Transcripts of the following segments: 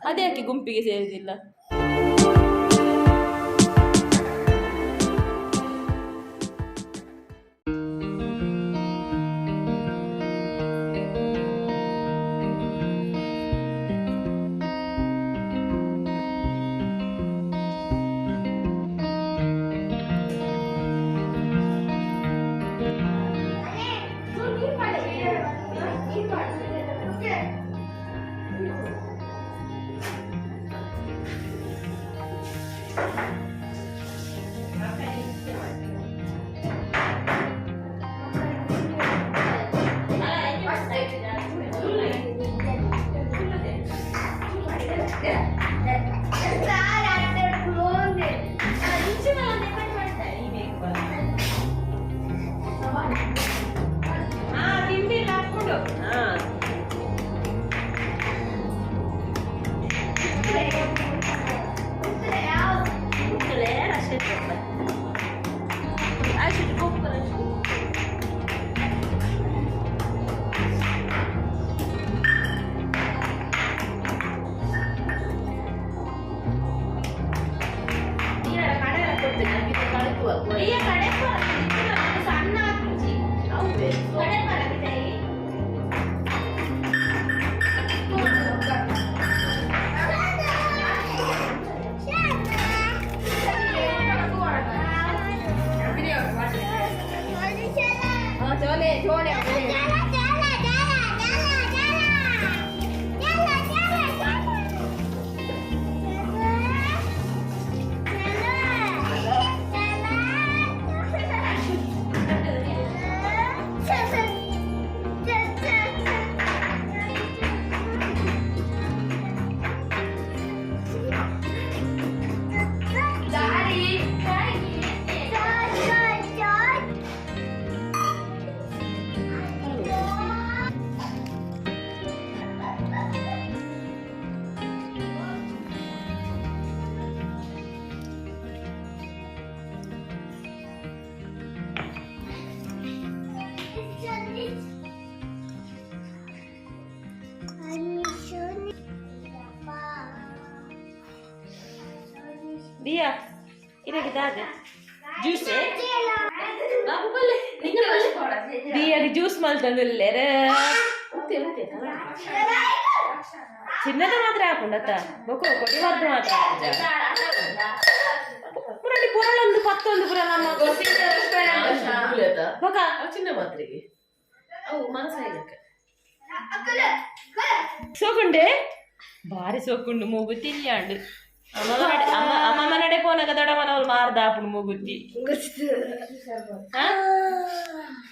ಅದ್ಯಾಕೆ ಗುಂಪಿಗೆ ಸೇರುದಿಲ್ಲ? ದಿಯಾ, ಇದಕ್ಕೆ ದಾದ ಜ್ಯೂಸ್? ದಿಯಾಗ ಜ್ಯೂಸ್ ಮಲ್ತಂದಿಲ್ಲೇರ? ಚಿನ್ನದ ಮಾತ್ರ ಹಾಕೊಂಡತ್ತ ಬೊಕ್ಕ ಕೊಡಿ ಮದ್ದು ಮಾತ್ರ. ಪುರಡಿ ಪುರಳೊಂದು ಪತ್ತೊಂದು ಪುರ ನಮ್ಮ ಬೊಕ. ಚಿನ್ನ ಮಾತ್ರೆಗೆ ಅವು ಮನಸ್ಸಾಯ್ಲಕ್ಕ. ಸೋಕುಂಡೆ, ಬಾರಿ ಸೋಕುಂಡು. ಮೂಗು ತಿಲ್ಯಾಂಡು. ಅಮ್ಮ ಅಮ್ಮಮ್ಮ ನಡೆ ಪೋನಗ ದೊಡ್ಡಮ್ಮನವ್ರು ಮಾರ್ದಾಪುಂಡು ಮೂಗುತ್ತಿ. ಆ?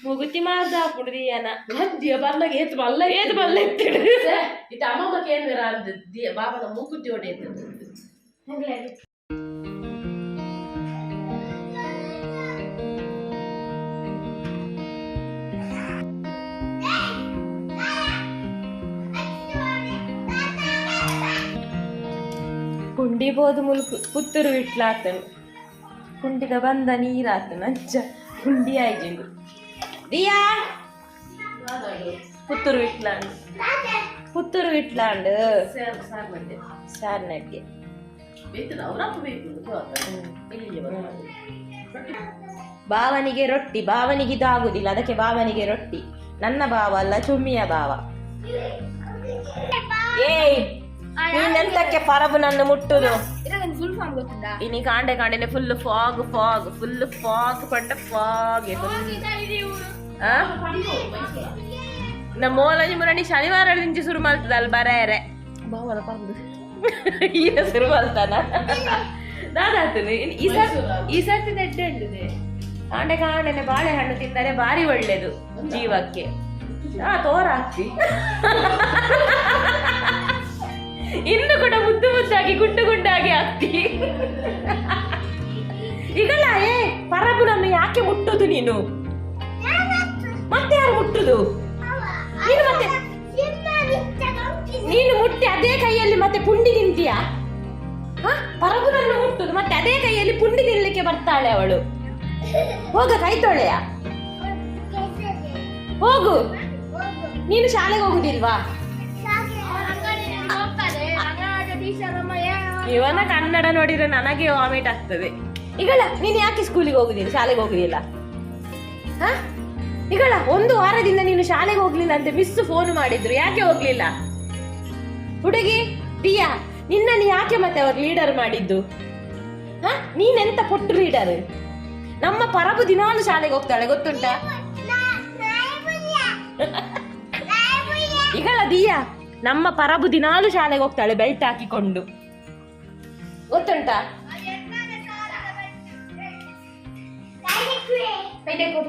ಮೂಗುತ್ತಿ ಮಾರ್ದಾಪುಂಡು ದಿಯಾನ. ದಿಯ ಬರ್ನಾಗ ಏತ್ ಮಲ್ಲ. ಏತ್ ಮಲ್ಲ ಎತ್ತಿಡು. ಇತ್ತ ಅಮ್ಮಮ್ಮ ಕೇಂದ್ರ ಅಂದ್ ದಿಯ ಬಾಬನ ಮೂಗುತ್ತಿ ಒಡೆ. ಕುಂಡಿ ಬೋದು ಮುಲ್ಕು ಪುತ್ತೂರು ಇಟ್ಲಾತನು. ಕುಂಡಿದ ಬಂದ ನೀರಾತನು. ಅಂಚ ಕುಂಡಿ ಆಯ್ಜಿಂದು ದಿಯಾ. ಪುತ್ತೂರು ಇಟ್ಲಾಂಡು, ಪುತ್ತೂರು ಇಟ್ಲಾಂಡು. ಸಾರ್ ಮಂಡೆ. ಸಾರ್ನಡ್ಗೆ. ಬೇತನ ಅವರಪ್ಪ ಬೇಕು ಇಲ್ಲಿಗೆ. ಬಾವನಿಗೆ ರೊಟ್ಟಿ. ಬಾವನಿಗೆ ಇದಾಗುದಿಲ್ಲ, ಅದಕ್ಕೆ ಬಾವನಿಗೆ ರೊಟ್ಟಿ. ನನ್ನ ಬಾವ ಅಲ್ಲ, ಚುಮ್ಮಿಯ ಬಾವ. ಏಯ್, ನೀನೆಂತಕ್ಕೆ ಪರಬು ನನ್ನ ಮುಟ್ಟುದು? ಫುಲ್ ಫಾರ್ಮ್ ಗೊತ್ತುಂಟಾ? ಇನಿ ಕಾಂಡೆ ಕಾಂಡೆನೆ full fog, fog, full fog ಪಂಡ ಫಾಗ್. ನಮ್ಮ ಮೋಲಂಜಿ ಮುರಣಿ ಶನಿವಾರ ದಿಂಚಿ ಶುರು ಮಾಡ್ತದ ಅಲ್ಲಿ ಬರೇರೆ. ಬಾವನ ಪಂದು. ಈಗ ಶುರು ಮಾಡ್ತಾನ. ದಾದಾತನು ಈ ಸರ್ ಈ ಸರ್ತಿ ನೆಡ್ಡೆ ಉಂಟು. ಕಾಂಡೆ ಕಾಂಡೆನೆ ಬಾಳೆಹಣ್ಣು ತಿಂದರೆ ಭಾರಿ ಒಳ್ಳೇದು ಜೀವಕ್ಕೆ. ಹಾ, ತೋರ ಹಾಕ್ತಿ. ಇನ್ನು ಕೂಡ ಮುದ್ದು ಮುದ್ದಾಗಿ ಗುಂಡು ಗುಂಡಾಗಿ ಆಗ್ತಿ. ಈಗಲ್ಲ. ಏ ಪರಬು ನನ್ನ ಯಾಕೆ ಮುಟ್ಟುದು ನೀನು? ಮತ್ತೆ ಯಾರು ಮುಟ್ಟುದು? ನೀನು ಮತ್ತೆ ನೀನು ಮುಟ್ಟಿ ಅದೇ ಕೈಯಲ್ಲಿ ಮತ್ತೆ ಪುಂಡಿ ತಿಂತೀಯಾ? ಹ, ಪರಬುನನ್ನು ಮುಟ್ಟುದು, ಮತ್ತೆ ಅದೇ ಕೈಯಲ್ಲಿ ಪುಂಡಿ ತಿನ್ಲಿಕ್ಕೆ ಬರ್ತಾಳೆ ಅವಳು. ಹೋಗ, ಕೈ ತೊಳೆಯ ಹೋಗು. ನೀನು ಶಾಲೆಗೆ ಹೋಗುದಿಲ್ವಾ? ಇವನ ಕನ್ನಡ ನೋಡಿದ್ರೆ ನನಗೆ ವಾಮಿಟ್ ಆಗ್ತದೆ. ಈಗಲ್ಲ, ನೀನು ಯಾಕೆ ಸ್ಕೂಲಿಗೆ ಹೋಗುದಿಲ್ಲ, ಶಾಲೆಗೆ ಹೋಗುದಿಲ್ಲ? ಹಾ ಈಗಲ್ಲ, ಒಂದು ವಾರದಿಂದ ನೀನು ಶಾಲೆಗೆ ಹೋಗ್ಲಿಲ್ಲ ಅಂತ ಮಿಸ್ ಫೋನ್ ಮಾಡಿದ್ರು. ಯಾಕೆ ಹೋಗ್ಲಿಲ್ಲ ಹುಡುಗಿ? ದಿಯಾ, ನಿನ್ನನ್ನು ಯಾಕೆ ಮತ್ತೆ ಅವರು ಲೀಡರ್ ಮಾಡಿದ್ದು? ಹಾ, ನೀನೆಂತ ಪೊಟ್ಟು ಲೀಡರ್? ನಮ್ಮ ಪರಬು ದಿನಾಲು ಶಾಲೆಗೆ ಹೋಗ್ತಾಳೆ, ಗೊತ್ತುಂಟಾ? ಈಗಲ್ಲ ದಿಯಾ, ನಮ್ಮ ಪರಬು ದಿನಾಲು ಶಾಲೆಗೆ ಹೋಗ್ತಾಳೆ ಬೆಲ್ಟ್ ಹಾಕಿಕೊಂಡು, ಗೊತ್ತುಂಟಾ?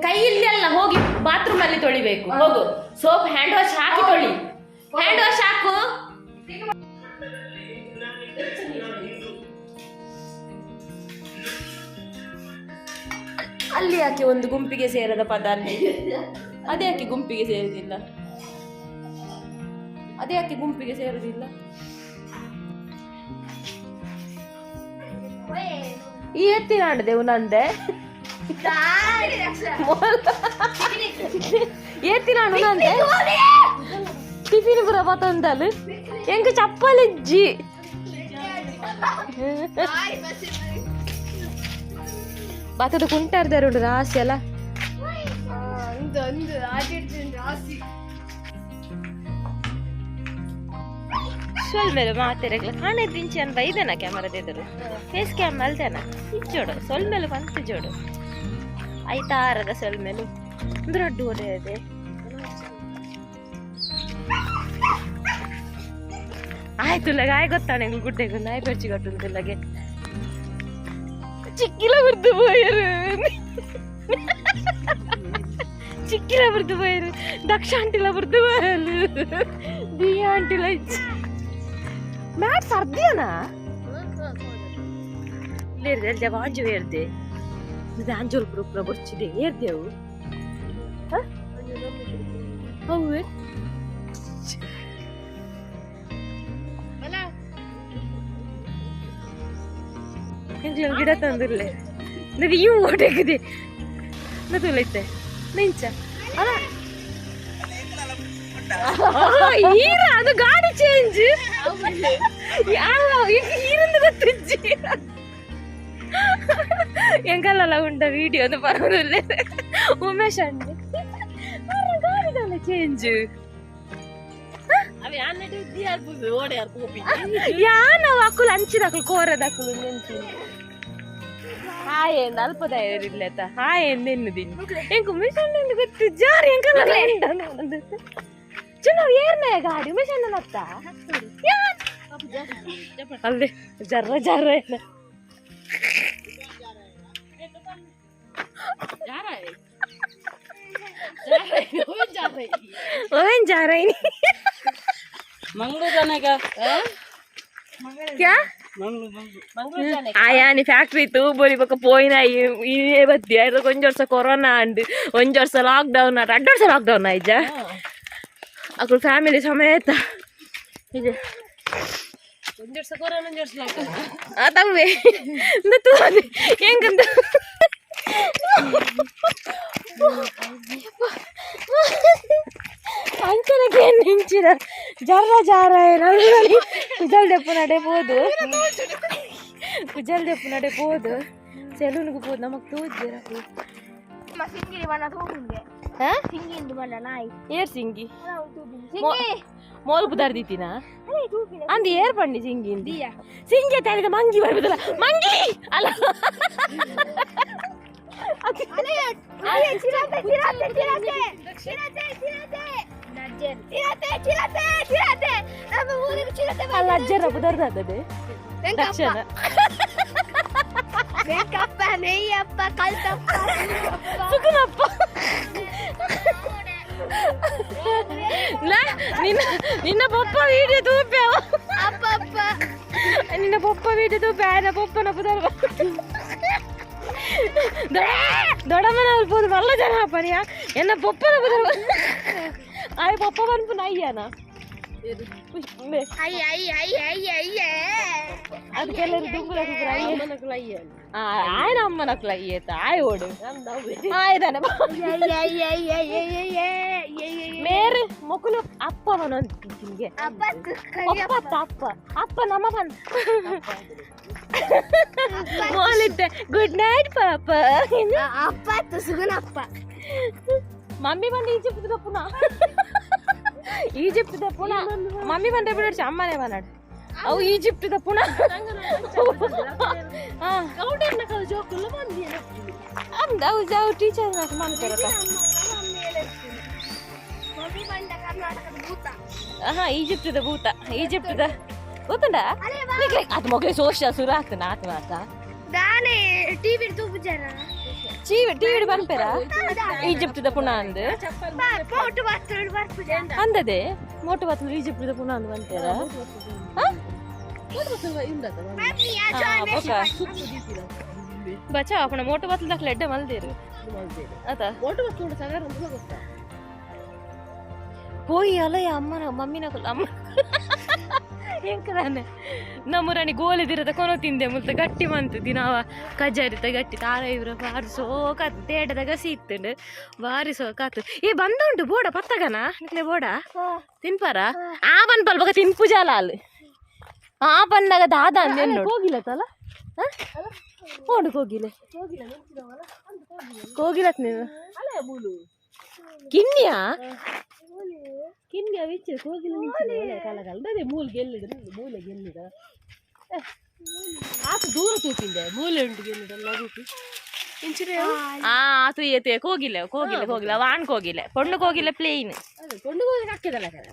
ಕೈಯಲ್ಲಿ ಅಲ್ಲ, ಹೋಗಿ ಬಾತ್ರೂಮ್ ಅಲ್ಲಿ ತೊಳಿಬೇಕು. ಹೋಗು, ಸೋಪ್ ಹ್ಯಾಂಡ್ ವಾಶ್ ಹಾಕಿ ತೊಳಿ. ಹ್ಯಾಂಡ್ ವಾಶ್ ಹಾಕು. ಅಲ್ಲಿ ಯಾಕೆ ಒಂದು ಗುಂಪಿಗೆ ಸೇರದ ಪದ ಅಲ್ಲಿ? ಅದೇ ಯಾಕೆ ಗುಂಪಿಗೆ ಸೇರುದಿಲ್ಲ? ಅದೇ ಯಾಕೆ ಗುಂಪಿಗೆ ಸೇರುದಿಲ್ಲ? ಈ ಎತ್ತಿನಾಡದೆ ನಂದೆ ಏತ್ತಿನಾಡು ನಂದೆ ಟಿಫಿನ್ ಪುರ ಬತ್ತೊಂದಲು ಎಂಕ್ ಚಪ್ಪಲಿಜ್ಜಿ. ಬತ್ತದ ಕುಂಟಾರ್ದಾರುಂಡು ರಾಸಿ ಅಲ್ಲ. ಸೊಲ್ಮೆಲು ಮಾತೆರೆಗ್ಲ ಕಾಣೆದಿಂಚಿ ಅನ್ ಬೈದನ ಕ್ಯಾಮರಾದೆದುರು ಫೇಸ್ ಕ್ಯಾಮ್ ಅಲ್ದೇನ ಇಜ್ಜೋಡು ಸೊಲ್ಮೆಲು ಪಂತು ಜೋಡು ಐತಾರದ ಸೊಲ್ಮೆಲು ದೊಡ್ಡ ಒಡೆ ಆಯ್ತು ಲಗ ಆಯ್ ಗೊತ್ತಾನೆ ಗುಡ್ಡೆಗು ನಾಯಿ ಪೆರ್ಚಿ ಕಟ್ಟುಂತು ಲಗೆ ಚಿಕ್ಕಿಲ ಬಿರ್ದು ಪೋಯರು, ಚಿಕ್ಕಿಲ ಬಿರ್ದು ಪೋಯರು, ದಕ್ಷ ಆಂಟಿಲ ಬಿರ್ದು ಪೋಯಲು, ದಿಯಾ ಆಂಟಿಲ ಇಜ್ಜಿ. ಮ್ಯಾಟ್ ಸರ್ದಿಯನಾ ಇಲ್ಲೇರ್ದೆ ಅಲ್ದೆ ವಾಂಜು ಏರ್ದೆ ಇದು ಆಂಜೋಲ್ ಗ್ರೂಪ್ ಬೊರ್ಚಿದೆ ಏರ್ದೆವು ಅವು ಎಂಕ್ಲ ಗಿಡ ತಂದಿರ್ಲೆ ನದಿ ಇವು ಓಟೆಗಿದೆ ನದುಲೈತೆ ನಿಂಚ ಅಲ್ಲ ಈರ ಅದು ಗಾಡಿ ಚೇಂಜ್ ಯಾವ ಈರಂದು ಗೊತ್ತಿಜ್ಜಿ. ಎಂಕಲ್ಲ ಉಂಡ ವಿಡಿಯೋ ಅದು ಪರವಾಗಿಲ್ಲ. ಉಮೇಶ್ ಅಣ್ಣ ಗಾಡಿ ಚೇಂಜ್ ಯಾನ ಅಕುಲು ಅಂಚಿದಕುಲು ಕೋರದಕುಲು ನೆಂಚಿ ಹಾಯ್ ಅಲ್ಪದ ಇರ್ಲೇತ ಹಾಯ್ ಎಂದೆನ್ನುದಿನಿ ಎಂಕ್ ಉಮೇಶ್ ಅಣ್ಣ ಗೊತ್ತು ಜಾರಿ ಎಂಕಲ್ಲ ಉಂಡ ಚುನಾವ್ ಏರ್ನ ಗಾಡಿ ಉಮೇಶ್ ಅಣ್ಣನ ಹತ್ತ ಅಲ್ಲದೆ ಜರ್ರ ಜರ್ರ ಏನ ಓನ್ ಜಾರೈನಿ. ಕ್ಯಾ ಆಯಾನಿ ಫ್ಯಾಕ್ಟ್ರಿ ತೂ ಬೋಲಿ ಬೊಕ ಪೋಯಿನ ಇದೇ ಬತ್ತಿ ಆಯ್ತು. ಒಂಜಿ ವರ್ಷ ಕೊರೋನಾ ಅಂಡ್ ಒಂಜಿ ವರ್ಷ ಲಾಕ್ ಡೌನ್ ಆಟ, ಅಡ್ಡ ವರ್ಷ ಲಾಕ್ ಡೌನ್ ಆಯ್ಜ. ಅಕುಲು ಫ್ಯಾಮಿಲಿ ಸಮೇತ ಇದೆ ತಮ್ಮೆ ತೂವದೆ ಹೆಂಗಂದ ಅಂಚನಕ್ಕೆ ನಿಂಚಿನ ಜರ್ರ ಜಾರ ಕುಜಲ್ ದೆಪ್ಪು ನಡೆ ಪೋದು, ಕುಜಲ್ ದೆಪ್ಪು ನಡೆ ಪೋದು, ಸೆಲೂನ್ಗೆ ಪೋದು ನಮಗ್ ತೋಜ್ಜೆರ. ಏರ್ ಸಿಂಗಿ ಮೋಲ್ ಪುದಾರ್ದಿತ್ತಿನ ಅಂದ್ ಏರ್ ಪಂಡಿ ಸಿಂಗಿ ಸಿಂಗಿ ತಾನಿದ ಮಂಗಿ ಬರ್ಬೋದಲ್ಲ, ಮಂಗಿ ಅಲ್ಲ. ಅಲ್ಲ ಅಜ್ಜರ ಪುದರ್ದಾದದೆ ದಕ್ಷಿಣ ವೆಂಕಪ್ಪ ನೆಯ್ಯಪ್ಪ ಕಲ್ತಪ್ಪ ಸುಕುನಪ್ಪ. ನಿನ್ನ ನಿನ್ನ ಪಪ್ಪ ವಿಡಿಯೋ ತೂಪ್ಯಾವ. ಅಪ್ಪ ಅಪ್ಪ ನಿನ್ನ ಪಪ್ಪ ವಿಡಿಯೋ ತೂಪೆ ಆಯ್ನ ಪಪ್ಪನ ಪುದರ್ ದೊಡ್ಡಮ್ಮನ ಪೋದು ಮಲ್ಲ ಜನ ಪನಿಯ ಎನ್ನ ಪಪ್ಪನ ಪುದರ್ ಆಯ್ ಪಪ್ಪ ಪನ್ಪುನ ಅಯ್ಯನ. ಅಯ್ಯ ಅಯ್ಯ ಅಯ್ಯ ಅಯ್ಯ ಅಯ್ಯ. ಅದಕ್ಕೆಲ್ಲ ದುಂಬುಲ ಆಯ್ನ ಅಮ್ಮನಕ್ಲ ಅಯ್ಯೇತ ಆಯ್ ಓಡು ಆಯ್ದಾನೆ. ಮೇರು ಮೊಕುಲು ಅಪ್ಪ ಮನೊಂದಿಗೆ ಅಪ್ಪ ಅಪ್ಪ ಅಪ್ಪ ನಮ್ಮ ಬಂದ ಮೋಲಿದ್ದೆ ಗುಡ್ ನೈಟ್ ಪಾಪ. ಅಪ್ಪ ಸುಗುಣಪ್ಪ. ಮಮ್ಮಿ ಬಂದು ಈಜಿಪ್ಟ್ ಪುನಃ, ಈಜಿಪ್ಟ್ ಪುನಃ ಮಮ್ಮಿ ಬಂದ್ರೆ ಬಿಡೋಡ್ಸಿ, ಅಮ್ಮನೇ ಬಂದಾಡು ಅವು ಈಜಿಪ್ಟ್ ಪುನಃ. ಅಂದ ಅವು ಅವು ಟೀಚರ್ ಮಾಡ್ತಾರತ್ತ. ಮಮ್ಮಿ ಬಂದ ಕರ್ನಾಟಕದ ಭೂತ. ಹಾ, ಈಜಿಪ್ಟದ ಭೂತ, ಈಜಿಪ್ಟದ ಗೊತ್ತುಂಡ. ಅದು ಮಗಳೆ ಸೋಶ ಸುರ ಆಗ್ತದೆ ಆತ ಮಾತ. ದಾನೆ ಟಿವಿ ತೂಪುಜಾರ. ಚೀವಿ ಟಿವಿ ಬನ್ಪೇರ ಈಜಿಪ್ಟದ ಪುನಃ ಅಂದ್. ಮೋಟು ಬಾತ್ಲು ಬರ್ಪುಜ. ಅಂದದೆ ಮೋಟು ಬಾತ್ಲು ಈಜಿಪ್ಟದ ಪುನಃ ಅಂದ್ ಬಂತೇರ. ಬಚಾ ಅಪ್ಪಣ ಮೋಟು ಬಾತ್ಲು ದಾಖಲೆ ಎಡ್ಡೆ ಮಲ್ದೇರು ಅತ. ಮೋಟು ಬತ್ತು ಸಗರ ಅಂತ ಗೊತ್ತಾ? ಪೋಯಿ ಅಲಯ ಅಮ್ಮನ ಮಮ್ಮಿನ ಅಮ್ಮ ಎಂಕದಾನೆ ನಮ್ಮೂರಾಣಿ ಗೋಲಿದಿರದ ಕೊನೊ ತಿಂದೆ ಮುಲ್ತ ಗಟ್ಟಿ ಮಂತು ದಿನವ ಕಜರಿತ ಗಟ್ಟಿ ತಾರ ಇವ್ರ ಬಾರಿ ಸೋಕಾತು ತೇಟದ ಗಸಿ ಇತ್ತುಂಡು ಬಾರಿ ಸೋಕಾತು. ಏ ಬಂದುಂಟು ಬೋಡ ಪತ್ತಗನ ನಿಕ್ಲೆ ಬೋಡ ತಿನ್ಪಾರ ಆ ಬನ್ಪಲ್ ಬಗ ತಿನ್ಪು ಜಾಲ ಅಲ್ಲಿ ಆ ಬನ್ನಾಗ ದಾದ ಅಂದೆ ನೋಡು. ಕೋಗಿಲ ತಲ. ಓಡು ಕೋಗಿಲೆ ಕೋಗಿಲತ್ ನೀನು. ಅಲೆ ಮೂಲು. ಕಿನ್ನಿಯಾ. ಕಿನ್ನಿಯ ವಿಚ್ಚ ಕೋಗಿಲ ಕಲ ಕಲ ಅದೇ ಮೂಲು ಗೆಲ್ಲಿದ ಮೂಲೆ ಗೆಲ್ಲಿದ ಆತ ದೂರ ತೂಪಿಂದೆ ಮೂಲೆ ಉಂಟು ಗೆಲ್ಲಿದಲ್ಲ ತೂಪಿ ಇಂಚಿನ. ಆ ಆತು ಏತು ಕೋಗಿಲೆ ಕೋಗಿಲೆ ಕೋಗಿಲೆ ವಾಣ್ ಕೋಗಿಲೆ ಪೊಣ್ಣು ಕೋಗಿಲೆ ಪ್ಲೇನ್. ಅದೇ ಕೊಂಡು ಹೋಗಿ ಹಾಕಿದಲ್ಲ ಕಣ.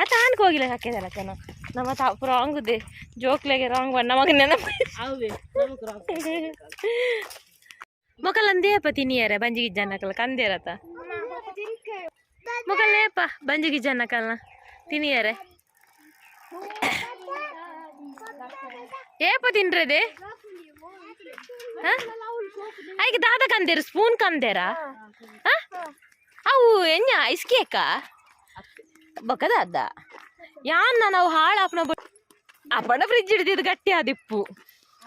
ಆತ ಆಣ್ ಕೋಗಿಲೆ ಹಾಕಿದಲ್ಲ ಕಣ. ನಮ್ಮ ತಾಪ್ ರಾಂಗ್ ಇದೆ ಜೋಕ್ಲೆಗೆ ರಾಂಗ್ ಬಣ್ಣ ನಮಗ ನೆನಪು. ಅವೇ ನಮಕ್ ರಾಂಗ್. ಮೊಕಲ್ ಅಂದೇಪ ತಿನ್ನಿಯರೆ ಬಂಜಿಗೆ ಜನಕಲ್ಲ ಕಂದೇರತ ಮೊಕಲ್ ನೇಪ ಬಂಜಿಗೆ ಜನಕಲ್ಲ ತಿನ್ನಿಯರೆ ಏಪ ತಿನ್ರದೆ. ಐಕ್ ದಾದ ಕಂದೇರು ಸ್ಪೂನ್ ಕಂದೇರಾ ಅವು ಎಂಜ ಐಸ್ ಕೇಕಾ ಬೊಕದ ಅದ್ದ ಯಾನ್ನ ನಾವು ಹಾಳಾಪನ ಅಪ್ಪಣ ಫ್ರಿಜ್ ಹಿಡಿದಿದ್ದು ಗಟ್ಟಿ ಆದಿಪ್ಪು.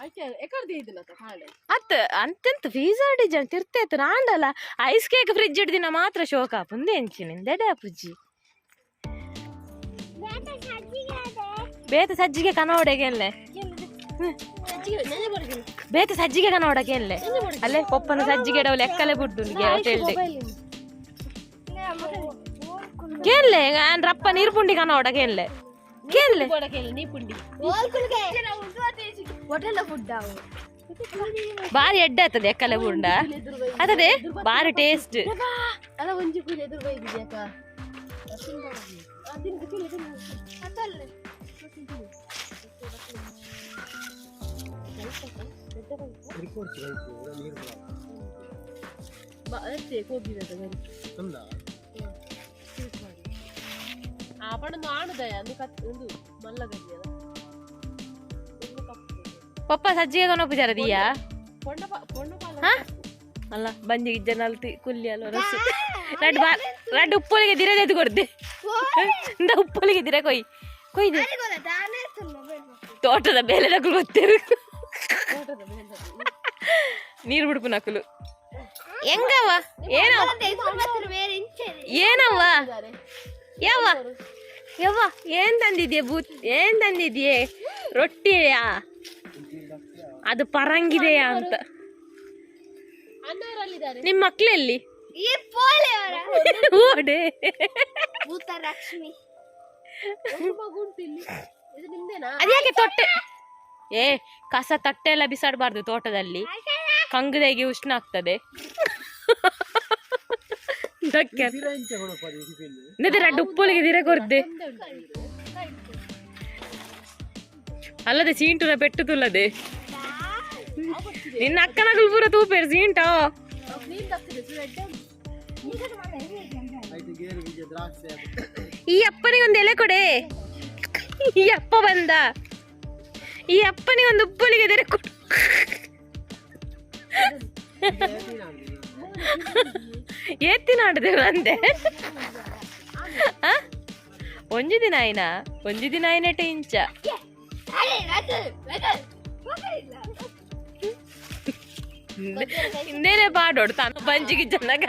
ಆಯ್ಕೆ ಎಕರ್ದಿ ಇದಿಲ್ಲ ಹಾಳೆ. ಅತ್ ಅಂತೆಂತ ಫೀಸರ್ ಡಿಜನ್ ತಿರ್ತೇತು ನಾಂಡಲ ಐಸ್ ಕೇಕ್ ಫ್ರಿಜ್ ಹಿಡ್ದಿನ ಮಾತ್ರ ಶೋಕ ಆಪುಂದೆ ಎಂಚಿನಿಂದ ಪುಜ್ಜಿ ಬೇತ ಸಜ್ಜಿಗೆ ಕನೋಡೆಗೆಲ್ಲೆ ಬೇತ ಸಜ್ಜಿಗೆ ಕನೋಡಗೆಲ್ಲೆ ಅಲ್ಲೇ ಪೊಪ್ಪನ ಸಜ್ಜಿಗೆ ಡೌಲ್ ಎಕ್ಕಲೆ ಬುಡ್ಡು ಹೋಟೆಲ್ ಕೇನ್ಲೆ ಆನ್ ರಪ್ಪ ನೀರು ಪುಂಡಿ ಕನೋಡಗೆಲ್ಲೆ ಕೇನ್ಲೆ. ನೀ ಪುಂಡಿ. ಹೋಟೆಲ್ ಫುಡ್ ಅವು. ಬಾರಿ ಎಡ್ಡೆ ಆಗ್ತದೆ ಎಕ್ಕಲೆ ಬುಂಡ ಅದೇ ಬಾರಿ ಟೇಸ್ಟ್. ಅಲ್ಲ ಒಂಜಿ ಕೂಲಿ ಎದುರು ಬೈದಿದ್ಯಾಕ? ಆ ಪಣಂದು ಆಣುದಯ ಅಂದು ಕತ್ ಒಂದು ಮಲ್ಲ ಗದಿಯದ. ಪಪ್ಪ ಸಜ್ಜಿಗೆ ಕೊನೊಪುಜಾರ ದಿಯಾ? ಪೊಣ್ಣ ಪೊಣ್ಣ ಪಾಲ. ಹಾ ಅಲ್ಲ ಬಂಜಿ ಗಿಜ್ಜ ನಲ್ತಿ ಕುಲ್ಲಿ ಅಲ್ವ ರಸ್ಸು ರಡ್ಡು ಬಾ ರಡ್ಡು ಉಪ್ಪೊಲಿಗೆ ದಿರದೆದು ಕೊಡ್ದೆ ಇಂದ ಉಪ್ಪೊಲಿಗೆ ದಿರ ಕೊಯ್ ಕೊಯ್ದೆ ತೋಟದ ಬೇಲೆ ನಕಲು ಗೊತ್ತೇರು ನೀರು ಬಿಡ್ಪು ನಕಲು ಹೆಂಗವ್ವ ಏನವ್ವ ಏನವ್ವ ಯವ್ವ ಯವ್ವ ಏನ್ ತಂದಿದ್ಯೆ ಬೂತ್ ಏನ್ ತಂದಿದ್ಯೆ ರೊಟ್ಟಿಯಾ ಅದು ಪರಂಗಿದೆಯಾ ಅಂತ. ಅಣ್ಣವರಲ್ಲಿದ್ದಾರೆ. ನಿಮ್ಮ ಮಕ್ಳೆಲ್ಲಿ? ಈ ಪೋಲೆ ಓಡೆ ಭೂತ ಲಕ್ಷ್ಮಿ. ಒಂದು ಮಗು ಉಂಟು ಇಲ್ಲಿ, ಇದು ನಿಮ್ದೇನಾ? ಅದ್ಯಾಕೆ ತೊಟ್ಟೆ ಏ ಕಸ ತಟ್ಟೆ ಎಲ್ಲ ಬಿಸಾಡಬಾರ್ದು ತೋಟದಲ್ಲಿ, ಕಂಗದೆಗೆ ಉಷ್ಣ ಆಗ್ತದೆ. ದಕ್ಕೆ ನಿದ್ರೆ ಉಪ್ಪುಲಿಗೆ ದಿರ ಕೊರ್ದೆ ಅಲ್ಲದೆ ಸೀಂಟುನ ಪೆಟ್ಟು ತುಲ್ಲದೆ ನಿನ್ನ ಅಕ್ಕನಗಳು ಪೂರ ತೂಪೇರು ಸೀಂಟ. ಈ ಅಪ್ಪನಿಗೆ ಒಂದು ಎಲೆ ಕೊಡೆ. ಈ ಅಪ್ಪ ಬಂದ, ಈ ಅಪ್ಪನಿಗೆ ಒಂದು ಉಪ್ಪುಲಿಗೆ ದೆರೆ ಕೊಡು. ಏತ್ತಿನ ಆಡದೆ ಅಂದೆ ಒಂಜಿ ದಿನ ಆಯ್ನ ಒಂಜಿ ದಿನ ಆಯ್ನೆಟ ಇಂಚ. ಹಿಂದೇನೆ ಪಾಡೋಡು ತಾನು ಬಂಜಿಗೆ ಜನಗ.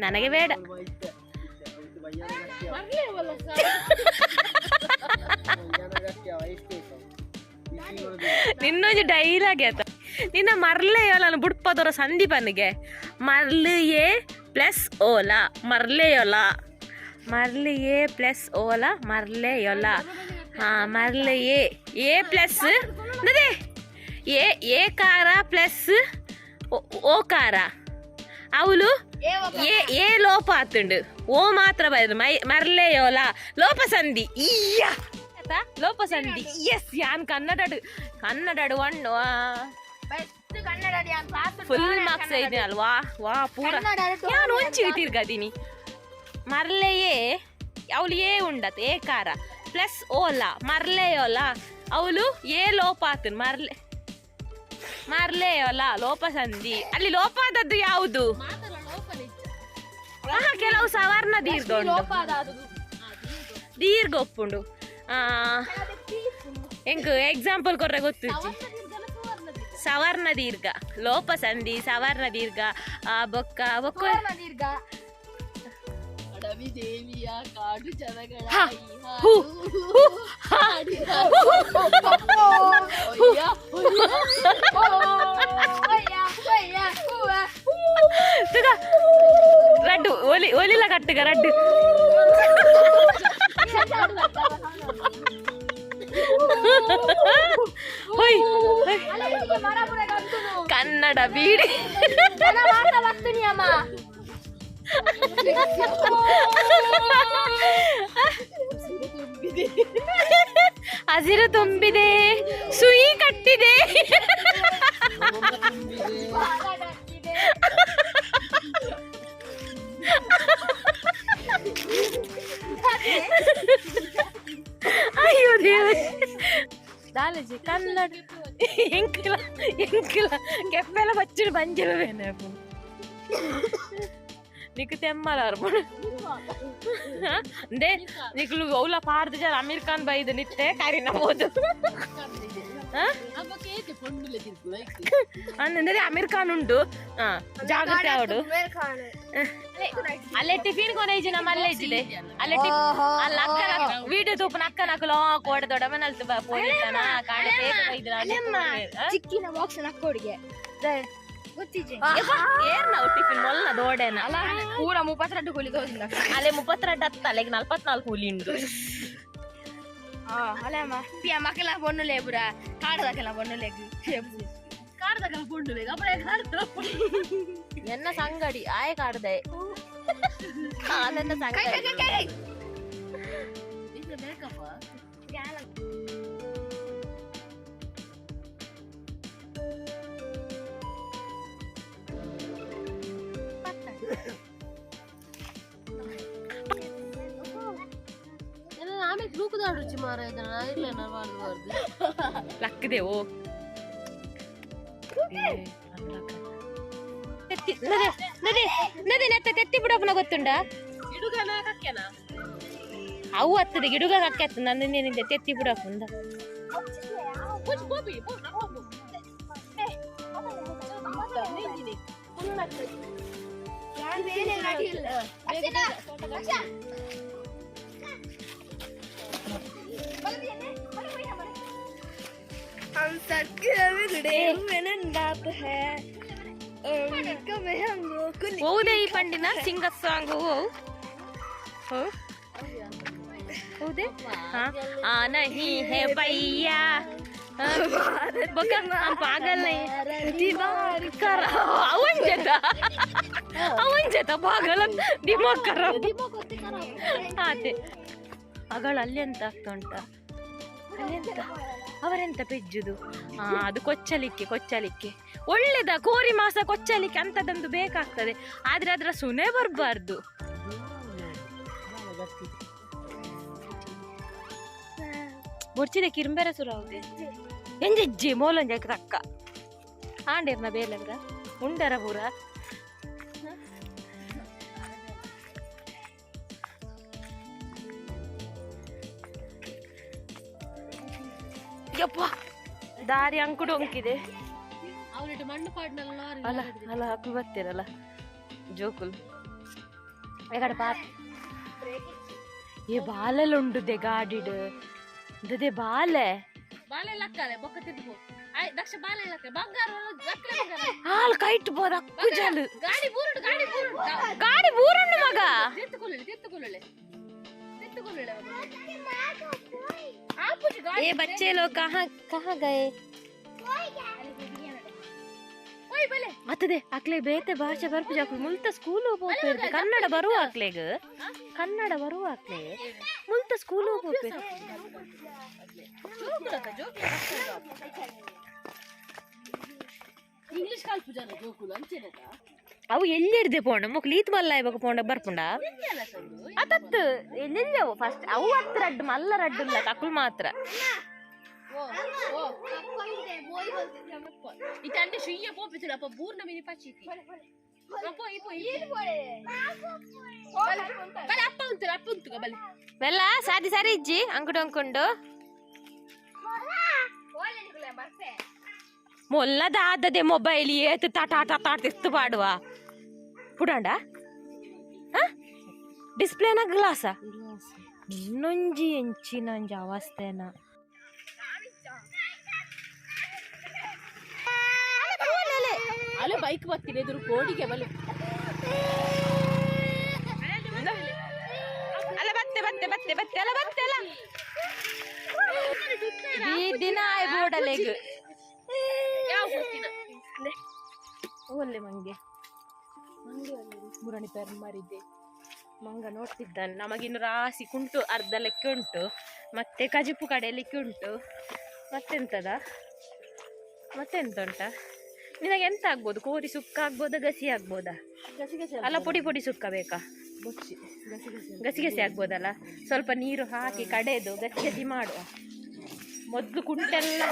ನನಗೆ ಬೇಡ. ನಿನ್ನೊಂದು ಡೈಲಾಗ್ ಆತ ನಿನ್ನ ಮರ್ಲೆ ಯೋಲ ಬುಡ್ಪದವರ ಸಂದೀಪನಿಗೆ ಮರ್ಲು ಎ ಪ್ಲಸ್ ಓಲಾ ಮರ್ಲೆ ಯೋಲ ಮರ್ಲು ಎ ಪ್ಲಸ್ ಓಲಾ ಮರ್ಲೆ ಯೋಲ. ಹಾ ಮರ್ಲು ಎ ಎ ಪ್ಲಸ್ ನದೇ ಎ ಎ ಕಾರ ಪ್ಲಸ್ ಓಕಾರ ಅವಳು ಎ ಎ ಲೋಪ ಆತುಂಡು ಓ ಮಾತ್ರ ಬೈದು ಮೈ ಮರ್ಲೆ ಯೋಲ ಲೋಪ ಸಂಧಿ ಈಯ ಲೋಪ ಸಂಧಿ. ಎಸ್ ಯಾನ್ Kannada Kannada one full marks ಇದೆ ಅಲ್ವಾ? ವಾ ಪೂರ ಯಾನ್ ಒಂಚಿಗೆ ತಿರ್ಗದೀನಿ. ಮರ್ಲೆಯೇ ಅವಳು ಏ ಉಂಡತ್ ಏಕಾರ ಪ್ಲಸ್ ಓಲಾ ಮರ್ಲೆಯೋಲ ಅವಳು ಏ ಲೋಪ ಆತನ್ ಮರ್ಲೆ ಮರ್ಲೆಯೋಲ ಲೋಪ ಸಂಧಿ. ಅಲ್ಲಿ ಲೋಪ ಆದದ್ದು ಯಾವುದು? ಕೆಲವು ಸವರ್ಣ ದೀರ್ಘ ಉಂಟು, ದೀರ್ಘ ಒಪ್ಪುಂಡು. ಎಂಕ್ ಎಕ್ಸಾಂಪಲ್ ಕೊರ್ರೆ ಗೊತ್ತಿಜ್ಜಿ. ಸವರ್ಣ ದೀರ್ಘ ಲೋಪ ಸಂಧಿ ಸವರ್ಣ ದೀರ್ಘ ಬೊಕ್ಕ ಬೊಕ್ಕ ಅಡವಿ ದೇವಿಯ ಕಾಡು ಜನಗಳ ಹು, ಹು, ಹಾ, ತುಗ ರಡ್ಡು ಒಲಿ ಒಲಿಲ ಕಟ್ಟುಗ ರಡ್ಡು. ಹೊಯ್ ಹೊಯ್. ಕನ್ನಡ ಬೀಡಿ ಹಸಿರು ತುಂಬಿದೆ ಸುಯಿ ಕಟ್ಟಿದೆ. ಅಯ್ಯೋ ದೇವರೇ. ದಾಲಜಿ ಕನ್ನಡ ಎಂಕಲ ಎಂಕಲ ಕೆಪ್ಪೆಲ ಬಚ್ಚಲು ಬಂಜಲ ಬೇನೆ ನಿಕ್ ತೆಮ್ಮಲ ಅರ್ಪಣ ಅಂದೆ ನಿಕ್ಲು ಅವ್ಲ ಪಾಡ್ದು ಜನ ಅಮೀರ್ ಖಾನ್ ಬೈದು ನಿತ್ತೆ ಕಾರಿನ ಬೋದು ಅಂದ್ರೆ ಅಮೀರ್ ಖಾನ್ ಉಂಟು. ಜಾಗ್ರತೆ ಅವಡು. ಅಲ್ಲೇ ಟಿಫಿನ್ ಕೊನೆ ನಮ್ಮ ಅಲ್ಲೇ ಇಜ್ಜಿದೆ ಅಲ್ಲೇ ಅಲ್ಲ ಅಕ್ಕನ ವಿಡಿಯೋ ತೂಪನ ಅಕ್ಕನ ಅಕ್ಕಲ ಕೋಡೆ ದೊಡ್ಡ ಮನೆ ಪೋಲಿತಾನ ಕಾಣೆ ಚಿಕ್ಕಿನ ಬಾಕ್ಸ್ ನಕ್ಕೋಡಿಗೆ ಗೊತ್ತಿಜೆ ಏರ್ ನಾವು ಟಿಫಿನ್ ಮೊಲ್ಲ ದೋಡೆನ ಪೂರ 32 ಕೂಲಿ ತೋಜಿಲ್ಲ. ಅಲ್ಲೇ 32 ಹತ್ತ ಅಲ್ಲಿಗೆ 44 ಕೂಲಿ ಉಂಟು. ಅಲ್ಲಮ್ಮ ಪಿಯ ಮಕ್ಕಳ ಬೊಣ್ಣು ಲೇಬುರ ಕಾಡದಕ್ಕೆಲ್ಲ ಬೊಣ್ಣು ಲೇಗು ಕಾಡ್ದಾಗ ಪೊಣ್ಣು ಲೇಗು ಅಪ್ಪಳೆ ಕಾಡ್ದ ಎನ್ನ ಸಂಗಡಿ ಆಯ ಕಾಡ್ದೆ ಕಾಲೆನ್ನ ಸಂಗಡಿ. ಬೇಕಪ್ಪ. ಆಮೇಲೆ ತೂಕದಾಡು ರುಚಿ ಮಾರ ಇದನ್ನ ಇಲ್ಲ ನಾನು ಲಕ್ಕದೆ ಓ ನದಿ ನೆತ್ತ ತೆತ್ತಿ ಬಿಡಪ್ಪನ ಗೊತ್ತುಂಡ ಅವು ಹತ್ತದೆ ಗಿಡುಗ ಕಕ್ಕೆ ನನ್ನ ನಿಂದೆ ತೆತ್ತಿ ಬಿಡಪ್ಪಂದ. हम सबके बिगड़े हुए बाप है ಹೌದೇ ಈ ಪಂಡಿನ ಸಿಂಗರ್ ಸಾಂಗ್ ಹೌದೇ? ಹಾ ನಹಿ ಹೇ ಭಯ್ಯಾ ಬೊಕ್ಕ ಹಮ್ ಪಾಗಲ್ ನಹಿ ಅವನ್ ಜೊತ ಅವನ್ ಜೊತ ಪಾಗಲ್ ದಿಮಾಗ್ ಖರಾಬ್ ಅದೇ ಅಗಳ ಅಲ್ಲಿ ಎಂತ ಆಗ್ತಾ ಉಂಟಾ? ಅಲ್ಲೆಂತ ಅವರೆಂತ ಪೆಜ್ಜುದು? ಅದು ಕೊಚ್ಚಲಿಕ್ಕೆ ಕೊಚ್ಚಲಿಕ್ಕೆ ಒಳ್ಳೇದ ಕೋರಿ ಮಾಂಸ ಕೊಚ್ಚಲಿಕ್ಕೆ ಅಂತದೊಂದು ಬೇಕಾಗ್ತದೆ, ಆದ್ರೆ ಅದರ ಸುನೆ ಬರಬಾರ್ದು. ಬೊಡ್ಚಿದ ಕಿರ್ಂಬೆರ ಸುರ ಹೌದೆ ಎಂಜೆಜ್ಜಿ ಮೋಲೊಂಜ ತಕ್ಕ ಆಂಡೇರ್ನ ಬೇಲಂಗ ಉಂಡರ ಪೂರ. ಯಪ್ಪ ದಾರಿ ಅಂಕುಡು ಒಂಕಿದೆ. ಐಟ್ ಮಣ್ಣು ಪಾಡ್ನಲ್ಲ. ಅಲ್ಲ ಅಲ್ಲ, ಹಾಕು ಬರ್ತೀರಲ್ಲ ಜೋಕುಲ್ ಎಗಡ ಪಾತ್. ಏ, ಬಾಲೆಲ್ಲ ಉಂಡುದೆ ಗಾಡಿಡ್ ದದೆ ಬಾಲೆ. ಬಾಲೆ ಲಕ್ಕಲೆ ಬೊಕ್ಕ ತಿರ್ಗು ಆಯ್ ದಕ್ಷ ಬಾಲೆ ಲಕ್ಕ ಬಂಗಾರ ಲಕ್ಕಲೆ ಬಂಗಾರ. ಹಾಲ್ ಕೈಟ್ ಬೋದ ಕುಜಾಲು. ಗಾಡಿ ಬೂರುಡು, ಗಾಡಿ ಬೂರುಡು. ಗಾಡಿ ಬೂರುಂಡು ಮಗ. ತಿತ್ತುಕೊಳ್ಳೆ, ತಿತ್ತುಕೊಳ್ಳೆ, ತಿತ್ತುಕೊಳ್ಳೆ. ಆಪುಜಿ ಗಾಡಿ. ಏ ಬಚ್ಚೆ ಲೋ, ಕಹಾ ಕಹಾ ಗಯೆ? ಓಯ್ ಬಲೆ. ಅತ್ತದೆ ಅಕ್ಲೆ ಬೇತೆ ಭಾಷೆ ಬರ್ಪುಜ. ಅಕ್ಲು ಮುಲ್ತ ಸ್ಕೂಲ್ ಪೋಪೆರ್. ಕನ್ನಡ ಬರುವ ಅಕ್ಲೆಗ್, ಕನ್ನಡ ಬರುವ ಅಕ್ಲೆ ಮುಲ್ತ ಸ್ಕೂಲ್ ಪೋಪೆರ್. ಜೋಕುಲಕ್ಕ ಜೋಕುಲ ಇಂಗ್ಲಿಷ್ ಕಲ್ಪುಜಾನ ಜೋಕುಲು ಅಂಚೆನಕ. ಅವು ಎಲ್ಲಿರ್ದೆ ಪೋಂಡ ಮೊಕ್ಲು ಈತ್ ಮಲ್ಲ ಇವಾಗ ಪೋಂಡ ಬರ್ಪುಂಡ. ಅತತ್ತು ಎಲ್ಲೆಲ್ಲವು ಫಸ್ಟ್ ಅವು ಹತ್ತು ರಡ್ಡು ಮಲ್ಲ ರಡ್ಡು ಇಲ್ಲ ಅಕ್ಲು ಮಾತ್ರ. ಓ ಓ, ಈ ತಂಡೆ ಶುಯ್ಯ ಪೋಪಿతుడు ಅಪ್ಪ ಬೂರ್ನ ಮಿನಿ ಪಚ್ಚಿತಿ ಅಪ್ಪ ಇಪೋ. ಬಲೆ ಅಪ್ಪ ಉಂಟು, ಅಪ್ಪ ಉಂಟು, ಬಲೆ. ವೆಲ್ಲ ಸಾದಿ ಸರಿ ಇಜ್ಜಿ ಅಂಕುಡು ಅಂಕುಂಡು. ಮೊಲ್ಲದ ಆದದೆ ಮೊಬೈಲ್ ಏತು ತಾಟ ಆಟ ತಾಟ ತಿತ್ತು ಪಾಡುವ ಪುಡಾಂಡ ಡಿಸ್ಪ್ಲೇನ ಗ್ಲಾಸ ಇನ್ನೊಂಜಿ ಎಂಚಿನೊಂಜಿ ಅವಸ್ಥೆನ. ಅಲ್ಲ, ಬೈಕ್ ಬರ್ತೀನಿ ಎದುರು ಕೋಡಿಗೆ ಬಲೆ. ಅಲ್ಲ, ಬತ್ತೆ ಬತ್ತೆ ಬತ್ತೆ ಬತ್ತೆ, ಅಲ್ಲ ಬತ್ತೆ ಅಲ್ಲ. ಈ ದಿನ ಆಯ್ ಬೋಡಲೆಗ್. ಯಾವ ಗೊತ್ತಿನ? ಒಲ್ಲೆ ಮಂಗೆ, ಮಂಗೆ ಒಲ್ಲೆ. ಮುರಣಿ ಪೆರ್ ಮರಿದೆ ಮಂಗ ನೋಡ್ತಿದ್ದಾನೆ. ನಮಗಿನ್ನು ರಾಸಿ ಕುಂಟು ಅರ್ಧ ಲೆಕ್ಕ ಉಂಟು, ಮತ್ತೆ ಕಜಿಪು ಕಡೆಯಲಿಕ್ಕೆ ಉಂಟು, ಮತ್ತೆಂತದ, ಮತ್ತೆಂತ ಉಂಟಾ ನಿನಗೆ? ಎಂತ ಆಗ್ಬೋದು? ಕೋರಿ ಸುಕ್ಕ ಆಗ್ಬೋದಾ, ಗಸಿ ಆಗ್ಬೋದಾ? ಅಲ್ಲ, ಪೊಡಿ ಪೊಡಿ ಸುಕ್ಕ ಬೇಕಾ? ಗಸಿ ಗಸಿ ಆಗ್ಬೋದಲ್ಲ? ಸ್ವಲ್ಪ ನೀರು ಹಾಕಿ ಕಡೆದು ಗಸಿ ಗಸಿ ಮಾಡುವ. ಮೊದಲು ಕುಂಟೆಲ್ಲ